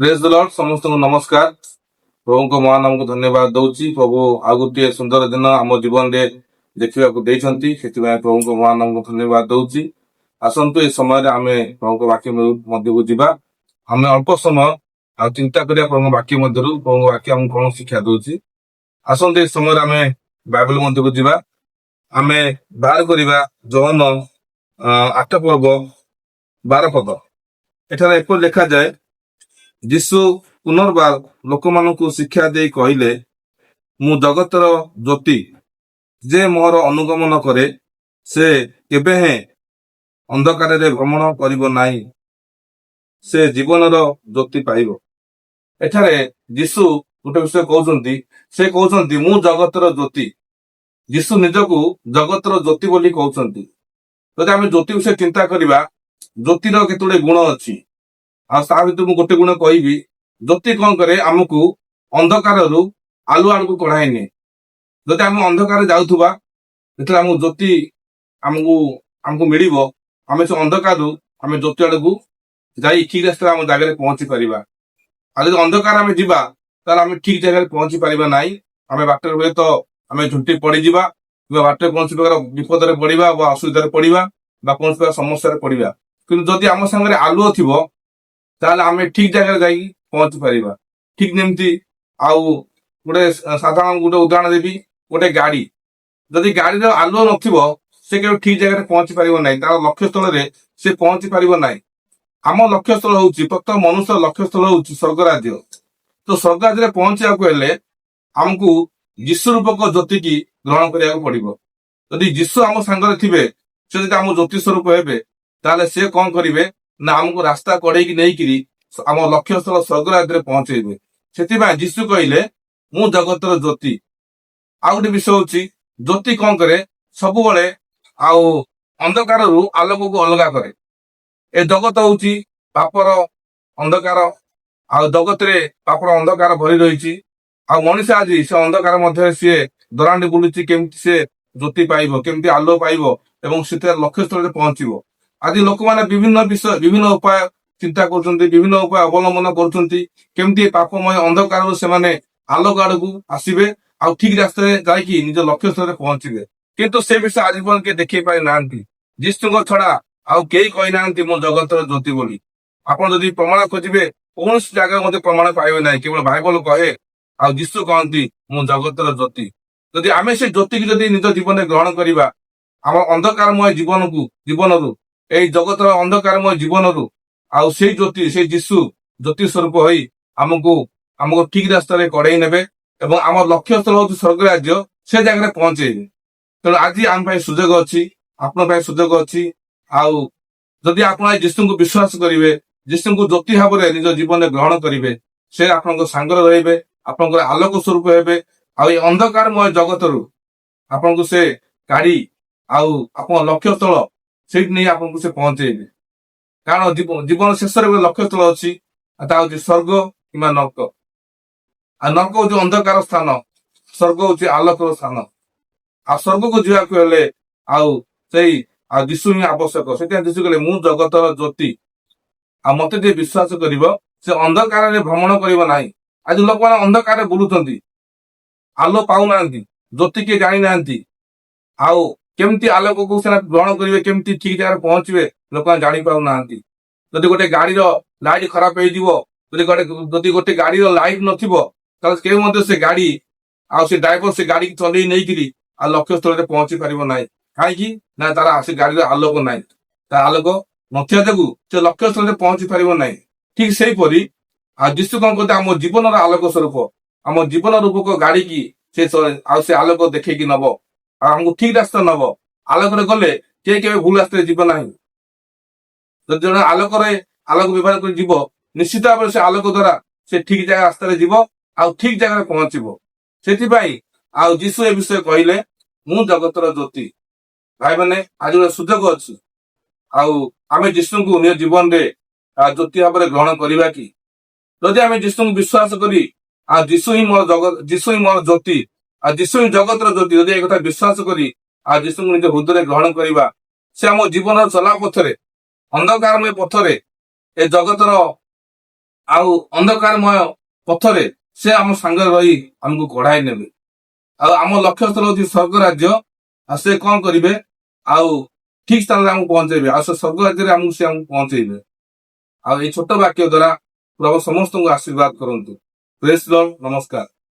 Praise Lord. ସମସ୍ତଙ୍କୁ ନମସ୍କାର। ପ୍ରଭୁଙ୍କ ମହାନାମକୁ ଧନ୍ୟବାଦ ଦଉଛି। ପ୍ରଭୁ ଆଉ ଗୋଟିଏ ସୁନ୍ଦର ଦିନ ଆମ ଜୀବନରେ ଦେଖିବାକୁ ଦେଇଛନ୍ତି, ସେଥିପାଇଁ ପ୍ରଭୁଙ୍କ ମହାନାମକୁ ଧନ୍ୟବାଦ ଦଉଛି। ଆସନ୍ତୁ, ଏ ସମୟରେ ଆମେ ପ୍ରଭୁଙ୍କ ବାକ୍ୟ ମଧ୍ୟକୁ ଯିବା। ଆମେ ଅଳ୍ପ ସମୟ ଆଉ ଚିନ୍ତା କରିବା ପ୍ରଭୁଙ୍କ ବାକ୍ୟ ମଧ୍ୟରୁ, ପ୍ରଭୁଙ୍କ ବାକ୍ୟ ଆମକୁ କଣ ଶିକ୍ଷା ଦଉଛି। ଆସନ୍ତୁ, ଏ ସମୟରେ ଆମେ ବାଇବଲ ମଧ୍ୟକୁ ଯିବା। ଆମେ ବାହାର କରିବା ଯୋହନ 8 ପର୍ବ 12 ପଦ। ଏଠାରେ ଏପରି ଲେଖାଯାଏ, ଯୀଶୁ ପୁନର୍ବାର ଲୋକମାନଙ୍କୁ ଶିକ୍ଷା ଦେଇ କହିଲେ, "ମୁଁ ଜଗତର ଜ୍ୟୋତି। ଯେ ମୋର ଅନୁଗମନ କରେ, ସେ କେବେ ହେଁ ଅନ୍ଧକାରରେ ଭ୍ରମଣ କରିବ ନାହିଁ, ସେ ଜୀବନର ଜ୍ୟୋତି ପାଇବ।" ଏଠାରେ ଯୀଶୁ ଗୋଟେ ବିଷୟ କହୁଛନ୍ତି। ସେ କହୁଛନ୍ତି, "ମୁଁ ଜଗତର ଜ୍ୟୋତି।" ଯୀଶୁ ନିଜକୁ ଜଗତର ଜ୍ୟୋତି ବୋଲି କହୁଛନ୍ତି। ଯଦି ଆମେ ଜ୍ୟୋତି ବିଷୟରେ ଚିନ୍ତା କରିବା, ଜ୍ୟୋତିର କେତେ ଗୁଡିଏ ଗୁଣ ଅଛି। ଆଉ ତା ଭିତରୁ ମୁଁ ଗୋଟେ ଗୁଣ କହିବି। ଜ୍ୟୋତି କଣ କରେ? ଆମକୁ ଅନ୍ଧକାରରୁ ଆଲୁଅ ଆଡକୁ କଢାଇ ନିଏ। ଯଦି ଆମେ ଅନ୍ଧକାରରେ ଯାଉଥିବା, ଯେତେବେଳେ ଆମକୁ ଜ୍ୟୋତି ଆମକୁ ମିଳିବ, ଆମେ ସେ ଅନ୍ଧକାରରୁ ଆମେ ଜ୍ୟୋତି ଆଡକୁ ଯାଇ ଠିକ ରାସ୍ତାରେ ଆମ ଜାଗାରେ ପହଞ୍ଚି ପାରିବା। ଆଉ ଯଦି ଅନ୍ଧକାର ଆମେ ଯିବା, ତାହେଲେ ଆମେ ଠିକ ଜାଗାରେ ପହଞ୍ଚି ପାରିବା ନାହିଁ। ଆମେ ବାଟରେ ହୁଏତ ଆମେ ଝୁଣ୍ଟି ପଡିଯିବା କିମ୍ବା ବାଟରେ କୌଣସି ପ୍ରକାର ବିପଦରେ ପଡିବା ବା ଅସୁବିଧାରେ ପଡିବା ବା କୌଣସି ପ୍ରକାର ସମସ୍ୟାରେ ପଡିବା। କିନ୍ତୁ ଯଦି ଆମ ସାଙ୍ଗରେ ଆଲୁଅ ଥିବ, ତାହେଲେ ଆମେ ଠିକ ଜାଗାରେ ଯାଇକି ପହଞ୍ଚି ପାରିବା। ଠିକ ଯେମିତି ଆଉ ଗୋଟେ ସାଧାରଣ ଗୋଟେ ଉଦାହରଣ ଦେବି। ଗୋଟେ ଗାଡି, ଯଦି ଗାଡିର ଆଲୁଅ ନଥିବ, ସେ କେବେ ଠିକ ଜାଗାରେ ପହଞ୍ଚି ପାରିବ ନାହିଁ। ତାର ଲକ୍ଷ୍ୟସ୍ଥଳରେ ସେ ପହଞ୍ଚି ପାରିବ ନାହିଁ। ଆମ ଲକ୍ଷ୍ୟସ୍ଥଳ ହଉଛି, ପ୍ରତ୍ୟେକ ମନୁଷ୍ୟର ଲକ୍ଷ୍ୟସ୍ଥଳ ହଉଛି ସ୍ୱର୍ଗ ରାଜ୍ୟ। ତ ସ୍ୱର୍ଗ ରାଜ୍ୟରେ ପହଞ୍ଚିବାକୁ ହେଲେ ଆମକୁ ଯୀଶୁ ରୂପକ ଜ୍ୟୋତିକି ଗ୍ରହଣ କରିବାକୁ ପଡିବ। ଯଦି ଯୀଶୁ ଆମ ସାଙ୍ଗରେ ଥିବେ, ସେ ଯଦି ଆମ ଜ୍ୟୋତି ସ୍ୱରୂପ ହେବେ, ତାହେଲେ ସେ କଣ କରିବେ ନା ଆମକୁ ରାସ୍ତା କଡେଇକି ନେଇକିରି ଆମ ଲକ୍ଷ୍ୟସ୍ଥଳ ସ୍ୱର୍ଗ ରାଜ୍ୟରେ ପହଞ୍ଚେଇବେ। ସେଥିପାଇଁ ଯୀଶୁ କହିଲେ, "ମୁଁ ଜଗତର ଜ୍ୟୋତି।" ଆଉ ଗୋଟେ ବିଷୟ ହଉଛି, ଜ୍ୟୋତି କଣ କରେ? ସବୁବେଳେ ଆଉ ଅନ୍ଧକାରରୁ ଆଲୋକକୁ ଅଲଗା କରେ। ଏ ଜଗତ ହଉଛି ପାପର ଅନ୍ଧକାର। ଆଉ ଜଗତରେ ପାପର ଅନ୍ଧକାର ଭରି ରହିଛି। ଆଉ ମଣିଷ ଆଜି ସେ ଅନ୍ଧକାର ମଧ୍ୟରେ ସିଏ ଦରାଣ୍ଡି ବୁଲୁଛି, କେମିତି ସେ ଜ୍ୟୋତି ପାଇବ, କେମିତି ଆଲୋକ ପାଇବ ଏବଂ ସେ ତାର ଲକ୍ଷ୍ୟସ୍ଥଳରେ ପହଞ୍ଚିବ। ଆଜି ଲୋକମାନେ ବିଭିନ୍ନ ବିଷୟ, ବିଭିନ୍ନ ଉପାୟ ଚିନ୍ତା କରୁଛନ୍ତି, ବିଭିନ୍ନ ଉପାୟ ଅବଲମ୍ବନ କରୁଛନ୍ତି, କେମିତି ଏ ପାପମୟ ଅନ୍ଧକାରରୁ ସେମାନେ ଆଲୋକ ଆଡକୁ ଆସିବେ ଆଉ ଠିକ ରାସ୍ତାରେ ଯାଇକି ନିଜ ଲକ୍ଷ୍ୟସ୍ଥଳରେ ପହଞ୍ଚିବେ। କିନ୍ତୁ ସେ ବିଷୟ ଆଜି ପର୍ଯ୍ୟନ୍ତ କେହି ଦେଖେଇ ପାରି ନାହାନ୍ତି। ଯୀଶୁଙ୍କ ଛଡା ଆଉ କେହି କହିନାହାନ୍ତି, "ମୁଁ ଜଗତର ଜ୍ୟୋତି" ବୋଲି। ଆପଣ ଯଦି ପ୍ରମାଣ ଖୋଜିବେ, କୌଣସି ଜାଗାରେ ମଧ୍ୟ ପ୍ରମାଣ ପାଇବେ ନାହିଁ। କେବଳ ବାଇବଲ କହେ ଆଉ ଯୀଶୁ କହନ୍ତି, "ମୁଁ ଜଗତର ଜ୍ୟୋତି।" ଯଦି ଆମେ ସେ ଜ୍ୟୋତିକି ଯଦି ନିଜ ଜୀବନରେ ଗ୍ରହଣ କରିବା, ଆମ ଅନ୍ଧକାରମୟ ଜୀବନରୁ, ଏଇ ଜଗତର ଅନ୍ଧକାରମୟ ଜୀବନରୁ ଆଉ ସେଇ ଜ୍ୟୋତି, ସେଇ ଯୀଶୁ ଜ୍ୟୋତି ସ୍ୱରୂପ ହୋଇ ଆମକୁ ଠିକ ରାସ୍ତାରେ କଡେଇ ନେବେ ଏବଂ ଆମ ଲକ୍ଷ୍ୟସ୍ଥଳ ହଉଛି ସ୍ୱର୍ଗ ରାଜ୍ୟ, ସେ ଜାଗାରେ ପହଞ୍ଚେଇବେ। ତେଣୁ ଆଜି ଆମ ପାଇଁ ସୁଯୋଗ ଅଛି, ଆପଣଙ୍କ ପାଇଁ ସୁଯୋଗ ଅଛି। ଆଉ ଯଦି ଆପଣ ଏଇ ଯୀଶୁଙ୍କୁ ବିଶ୍ୱାସ କରିବେ, ଯୀଶୁଙ୍କୁ ଜ୍ୟୋତି ଭାବରେ ନିଜ ଜୀବନରେ ଗ୍ରହଣ କରିବେ, ସେ ଆପଣଙ୍କ ସାଙ୍ଗରେ ରହିବେ, ଆପଣଙ୍କର ଆଲୋକ ସ୍ୱରୂପ ହେବେ। ଆଉ ଏଇ ଅନ୍ଧକାରମୟ ଜଗତରୁ ଆପଣଙ୍କୁ ସେ କାଢି ଆଉ ଆପଣ ଲକ୍ଷ୍ୟସ୍ଥଳ ସେଇଠି ନେଇ ଆପଣଙ୍କୁ ସେ ପହଞ୍ଚେଇବେ। କାରଣ ଜୀବନ ଶେଷରେ ଗୋଟେ ଲକ୍ଷ୍ୟସ୍ଥଳ ଅଛି, ଆଉ ତା ହଉଛି ସ୍ୱର୍ଗ କିମ୍ବା ନର୍କ। ଆଉ ନର୍କ ହଉଛି ଅନ୍ଧକାର ସ୍ଥାନ, ସ୍ୱର୍ଗ ହଉଛି ଆଲୋକର ସ୍ଥାନ। ଆଉ ସ୍ୱର୍ଗକୁ ଯିବାକୁ ହେଲେ ଆଉ ସେଇ ଆଉ ଯୀଶୁ ହିଁ ଆବଶ୍ୟକ। ସେଥିପାଇଁ ଯୀଶୁ କହିଲେ, "ମୁଁ ଜଗତର ଜ୍ୟୋତି। ଆଉ ମତେ ଯିଏ ବିଶ୍ୱାସ କରିବ, ସେ ଅନ୍ଧକାରରେ ଭ୍ରମଣ କରିବ ନାହିଁ।" ଆଜି ଲୋକମାନେ ଅନ୍ଧକାରରେ ବୁଲୁଛନ୍ତି, ଆଲୋକ ପାଉନାହାନ୍ତି, ଜ୍ୟୋତି କିଏ ଜାଣିନାହାନ୍ତି। ଆଉ କେମିତି ଆଲୋକକୁ ସେମାନେ ଗ୍ରହଣ କରିବେ, କେମିତି ଠିକ ଜାଗାରେ ପହଞ୍ଚିବେ, ଲୋକମାନେ ଜାଣିପାରୁନାହାନ୍ତି। ଯଦି ଗୋଟେ ଗାଡିର ଲାଇଟ୍ ଖରାପ ହେଇଯିବ, ଯଦି ଗୋଟେ ଗାଡିର ଲାଇଟ୍ ନଥିବ, ତାହେଲେ କେବେ ମଧ୍ୟ ସେ ଗାଡି ଆଉ ସେ ଡ୍ରାଇଭର ସେ ଗାଡିକି ଚଲେଇ ନେଇକିରି ଆଉ ଲକ୍ଷ୍ୟସ୍ଥଳରେ ପହଞ୍ଚି ପାରିବ ନାହିଁ। କାହିଁକି ନା ତାର ସେ ଗାଡିର ଆଲୋକ ନାହିଁ। ତା ଆଲୋକ ନଥିବା ଯୋଗୁ ସେ ଲକ୍ଷ୍ୟସ୍ଥଳରେ ପହଞ୍ଚି ପାରିବ ନାହିଁ। ଠିକ ସେଇପରି ଆଉ ଯୀଶୁ କଣ କରନ୍ତି? ଆମ ଜୀବନର ଆଲୋକ ସ୍ୱରୂପ, ଆମ ଜୀବନ ରୂପକ ଗାଡିକି ସେ ଆଉ ସେ ଆଲୋକ ଦେଖେଇକି ନବ ଆଉ ଆମକୁ ଠିକ ରାସ୍ତା ନବ। ଆଲୋକରେ ଗଲେ କେହି କେବେ ଭୁଲ ରାସ୍ତାରେ ଯିବ ନାହିଁ। ଯଦି ଜଣେ ଆଲୋକରେ ଆଲୋକ ବ୍ୟବହାର କରି ଯିବ, ନିଶ୍ଚିତ ଭାବରେ ସେ ଆଲୋକ ଦ୍ଵାରା ସେ ଠିକ ଜାଗା ରାସ୍ତାରେ ଯିବ ଆଉ ଠିକ ଜାଗାରେ ପହଞ୍ଚିବ। ସେଥିପାଇଁ ଆଉ ଯୀଶୁ ଏ ବିଷୟ କହିଲେ, "ମୁଁ ଜଗତର ଜ୍ୟୋତି।" ଭାଇମାନେ, ଆଜି ଗୋଟେ ସୁଯୋଗ ଅଛି। ଆଉ ଆମେ ଯୀଶୁଙ୍କୁ ନିଜ ଜୀବନରେ ଜ୍ୟୋତି ଭାବରେ ଗ୍ରହଣ କରିବା କି? ଯଦି ଆମେ ଯୀଶୁଙ୍କୁ ବିଶ୍ୱାସ କରି ଆଉ ଯୀଶୁ ହିଁ ମୋର ଜଗତ, ଯୀଶୁ ହିଁ ମୋର ଜ୍ୟୋତି ଆଉ ଯୀଶୁ ହିଁ ଜଗତର ଜ୍ୟୋତି, ଯଦି ଏ କଥା ବିଶ୍ୱାସ କରି ଆଉ ଯୀଶୁଙ୍କୁ ନିଜ ହୃଦୟରେ ଗ୍ରହଣ କରିବା, ସେ ଆମ ଜୀବନର ଚଲା ପଥରେ, ଅନ୍ଧକାରମୟ ପଥରେ, ଏ ଜଗତର ଆଉ ଅନ୍ଧକାରମୟ ପଥରେ ସେ ଆମ ସାଙ୍ଗରେ ରହି ଆମକୁ କଢାଇ ନେବେ। ଆଉ ଆମ ଲକ୍ଷ୍ୟସ୍ଥଳ ହଉଛି ସ୍ୱର୍ଗ ରାଜ୍ୟ। ଆଉ ସେ କଣ କରିବେ? ଆଉ ଠିକ ସ୍ଥାନରେ ଆମକୁ ପହଞ୍ଚେଇବେ। ଆଉ ସେ ସ୍ୱର୍ଗ ରାଜ୍ୟରେ ସେ ଆମକୁ ପହଞ୍ଚେଇବେ। ଆଉ ଏଇ ଛୋଟ ବାକ୍ୟ ଦ୍ଵାରା ପ୍ରଭୁ ସମସ୍ତଙ୍କୁ ଆଶୀର୍ବାଦ କରନ୍ତୁ। ପ୍ରେଜ୍ ଲର୍ଡ। ନମସ୍କାର।